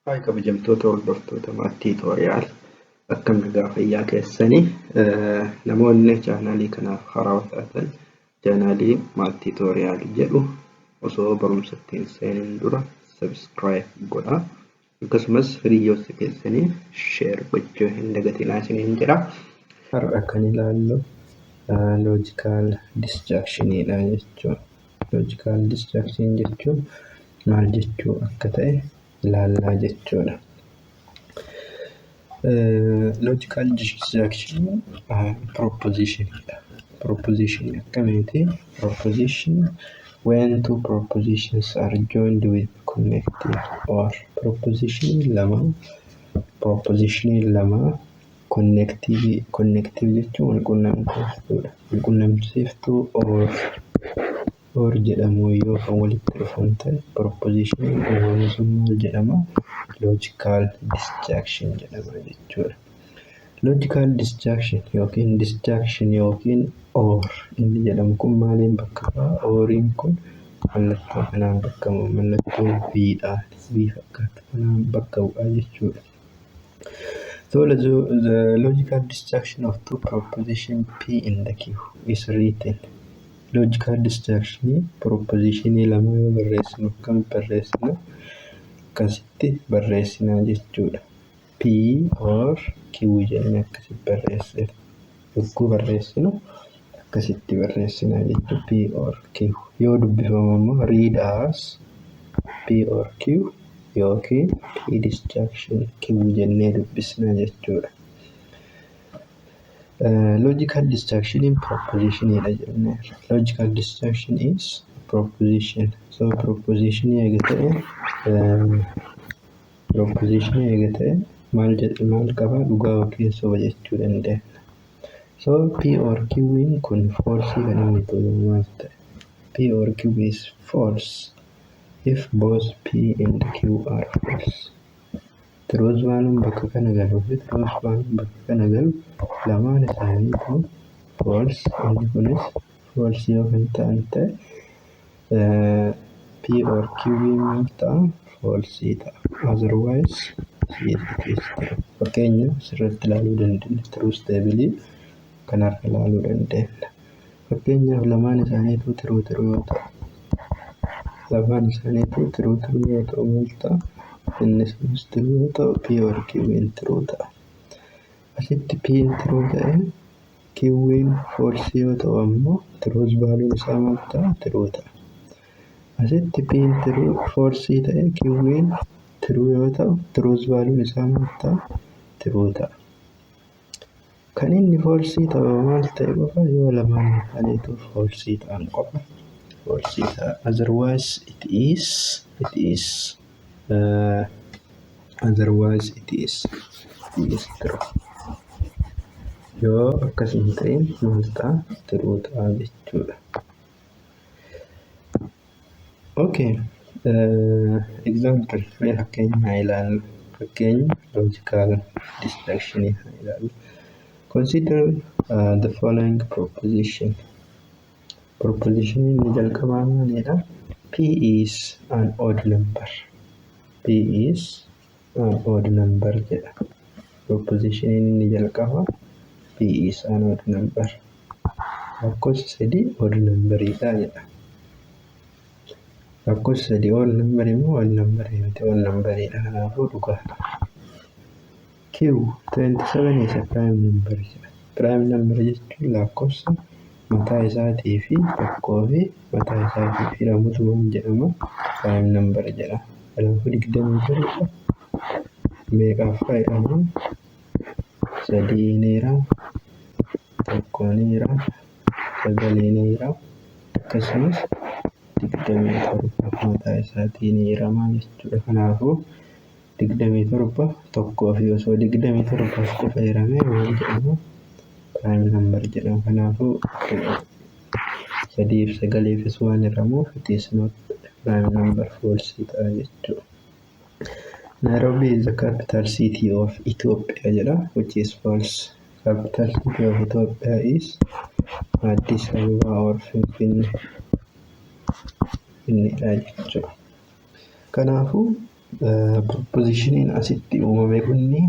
Hi kabajamtoota hordoftoota Math Tutorial, akkam nagaa fayyaa keessanii? Namoonni chaanaalii kanaaf haarawaa taatan, chaanaalii Math Tutorial jedhu osoo barumsa ittiin seenin dura subscribe godhaa. Akkasumas hiriyoota keessanii share gochuu hin dagatinaa isiniin jedha. Har'a kan ilaallu logical disjunctionidha jechuudha. Logical disjunction jechuun maal jechuu akka ta'e ilaallaa jechuudha. Logical disjunction propositionidha. Proposition akkamiiti? Proposition when two propositions are joined with connective or. Proposition lama connective, connective jechuun walqunnamsiiftuudha. Walqunnamsiiftuu or jedhamu yoo kan walitti dhufan ta'e, proposition uumamu sun maal jedhama? Logical disjunction jedhama jechuudha. Logical disjunction yookiin disjunction yookiin or inni jedhamu kun maaliin bakka bu'a? Oriin kun mallattoo kanaan bakka bu'a. Mallattoo V'dhaan, V fakkaatu kanaan bakka bu'a jechuudha. So the logical disjunction of two proposition P and Q is written. Logical disjunction propositionii lama yoo barreessinu akkam barreessina? Akkasitti barreessina jechuudha. P or Q jennee akkasitti barreessina. Yogguu barreessinu akkasitti barreessina jechuudha. P or Q. Yoo dubbifamu immoo read as P or Q yookiin P disjunction Q jennee dubbisna jechuudha. Logical disjunction propositionidha jenneerra. Logical disjunction is proposition. So proposition eega ta'e, proposition eega ta'e maal jedhe, maal qaba? Dhugaa yookiin soba jechuu dandeenya. So P or Q kun false kan inni ta'u maal ta'e? P or Q is false if both P and Q are false. Truth value'n bakka kana galuu fi truth value'n bakka kana galu lamaan isaaniitu false, inni kunis false yoo kan ta'an ta'e, P or Q maal ta'a? False ta'a. Otherwise it is true. Fakkeenya asirratti ilaaluu dandeenya. Truth table kanarra ilaaluu dandeenya. Fakkeenyaaf lamaan isaaniitu true true yoo ta'u, lamaan isaaniitu true true yoo ta'u maal ta'a? Inni sunis true yoo ta'u, P or Q true ta'a. Asitti P true ta'e Q'n false yoo ta'u ammoo truth value'n isaa maal ta'a? True ta'a. Asitti P true false ta'e Q'n true yoo ta'u, truth value'n isaa maal ta'a? True ta'a. Kan inni false ta'u maal ta'e qofa? Yoo lamaan isaaniitu false ta'an qofa false ta'a. Otherwise it is true. Yoo akkas hin ta'in maal ta'a? True ta'a jechuudha. Okay. Example, mee fakkeenya haa ilaallu. Fakkeenya logical disjunction haa ilaallu. Consider the following proposition. Proposition inni jalqabaa maalidha? P is an odd number. P is an odd number jedha. Proposition inni jalqabaa P is an odd number. Lakkoofsi 3 odd numberiidha jedha. Lakkoofsi 3 odd number immoo odd number miti? Odd numberiidha. Kanaafuu dhugaadha. Q, 27 is a prime number jedha. Prime number jechuun lakkoofsa mataa isaatii fi tokkoo fi mataa isaatiif hiramutu maal jedhama? Prime number jedhama. Kanaafuu 27 meeqaaf hirama? Sadiin hirama, tokkoon hirama, sagaliin hirama, akkasumas 27 mataa isaatiin hirama jechuudha. Kanaafuu 27 tokkoo fi osoo 27f qofa hiramee maal jedhama? Prime number jedhama. Kanaafuu sadiif sagaliifis waan hiramuuf it is not prime number, false ta'a jechuudha. Nairobi is the capital city of Ethiopia jedha, which is false. Capital city of Ethiopia is Addis Ababa or Finfinnee. Finfinneedha jechuudha. Kanaafuu Propositioniin asitti uumame kunni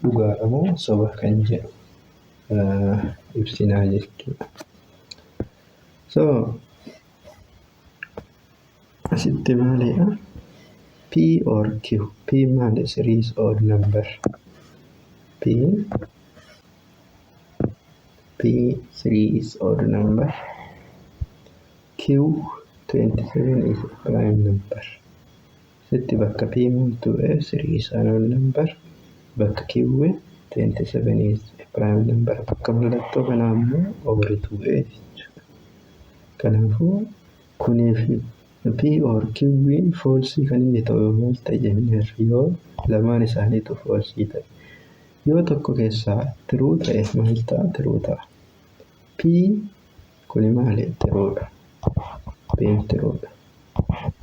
dhugaadha moo soba kan jedhu ibsinaa jechuudha. So asitti maalidha? P or Q. P maali? Three is odd number. P 3 is odd number. Q 27 is a prime number. Asitti bakka P maaltu bu'e? 3 is an odd number. Bakka Q 27 is a prime number. Bakka mallattoo kanaa immoo oritu bu'e jechuudha. Kanaafuu kunii fi P or Q false kan inni ta'u maal ta'e jenneerra? Yoo lamaan isaaniitu false ta'e. Yoo tokko keessaa true ta'e maal ta'a? True ta'a. P kuni maali? Truedha. P truedha.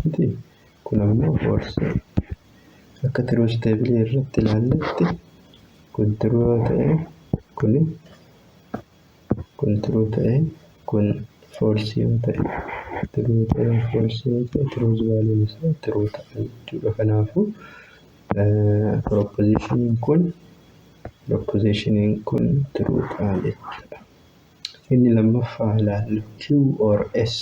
Miti kun ammoo false. Akka truth table irratti ilaalletti kun true yoo ta'e, kuni kun true ta'e, kun false yoo ta'e, true ta'e, false yoo ta'e, truth value isaa true ta'a jechuudha. Kanaafuu propositioniin kun true ta'a jechuudha. Inni lammaffaa ilaallu, Q or S.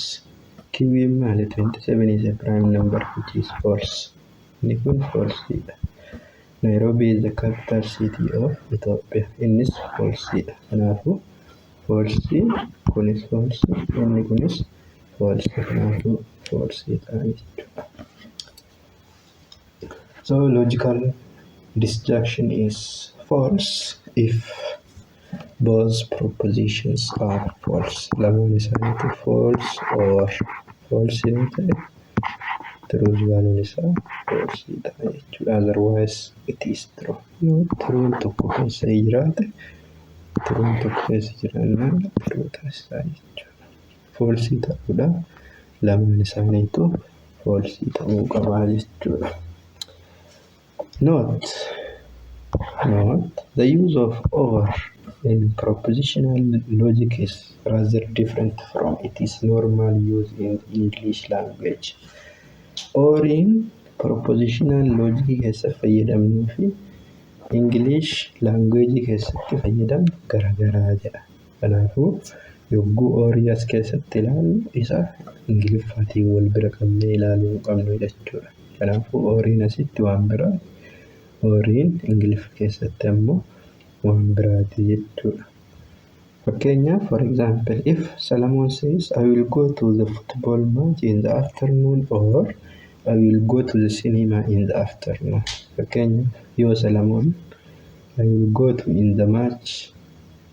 Q maali? 27 is a prime number, which is false. Inni kun false dha. Nairobi is the capital city of Ethiopia. Innis false dha. Kanaafuu false, kunis false, inni kunis false. Kanaafuu false ta'a jechuudha. So logical disjunction is false if both propositions are false. Lamaan isaaniitu false or false yoo ta'e, truth value isaa false ta'a jechuudha. Otherwise it is true. Yoo truun tokko keessa jiraate, truun tokko keessa jiraannaan true taasisaa jechuudha. False ta'uudha lamaan isaaniitu false ta'uu qabaa jechuudha. Note, the use of or in propositional logic is rather different from its normal use in English language. Oriin propositional logic keessa fayyadamnuu fi English language keessatti fayyadamnu garagaraa jedha. Kanaafuu yogguu orii as keessatti ilaallu isa Ingiliffaatiin wal bira qabnee ilaaluu hin qabnu jechuudha. Kanaafuu oriin asitti waan biraa, oriin Ingiliffa keessatti ammoo waan biraati jechuudha. Fakkeenyaaf, for example, if Solomon says, "I will go to the football match in the afternoon" or "I will go to the cinema in the afternoon." Fakkeenyaaf yoo Solomon "I will go to in the match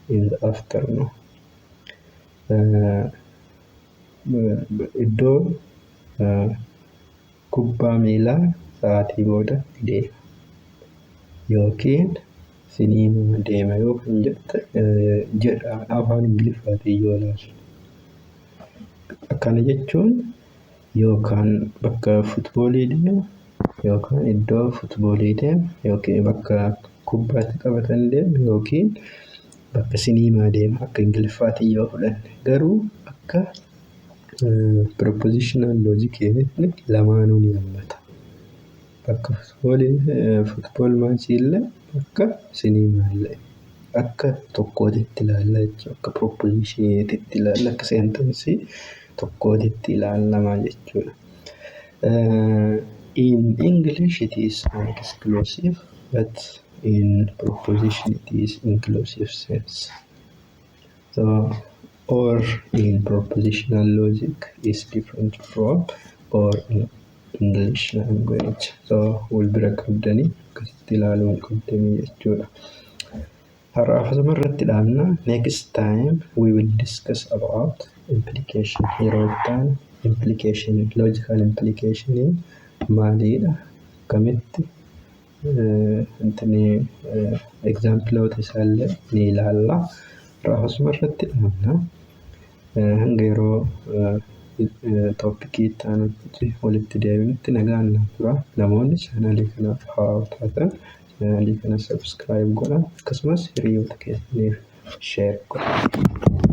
in the afternoon." Iddoo kubbaa miilaa sa'aatii booda deema. Yookiin siniimaa deema yoo kan jedha afaan Ingiliffaatiin yoo ilaalle. Akkana jechuun yookaan bakka footballii deema, yookaan iddoo footballii deema, yookiin bakka kubbaa itti taphatan deema, yookiin bakka siniimaa deema akka Ingiliffaatiin yoo fudhanne. Garuu akka propositional logiciitti lamaanuu ni hammata. Bakka football matchii illee, bakka siniimaa illee akka tokkootitti ilaalla jechuudha. Akka propositioniitti ilaalla, akka sentenceii tokkootitti ilaallama jechuudha. In English it is an exclusive, but in proposition it is inclusive sense. So or in propositional logic is different from or in English language. So wal bira qabdanii akkasitti ilaaluu hin qabdanii jechuudha. Har'aaf asuma irratti dhaabna. Next time we will discuss about implication. Yeroo itti aanu implication, logical implication maalidha? Akkamitti intini exampleoota isaallee ni ilaalla. Har'aaf asuma irratti dhaabna. Hanga yeroo topicii itti aanutti walitti deebinutti nagaan naaf tura. Namoonni channelii kanaaf haarawaa taatan channelii kana subscribe godhaa, akkasumas hiriyoota keessaniif share godhaa.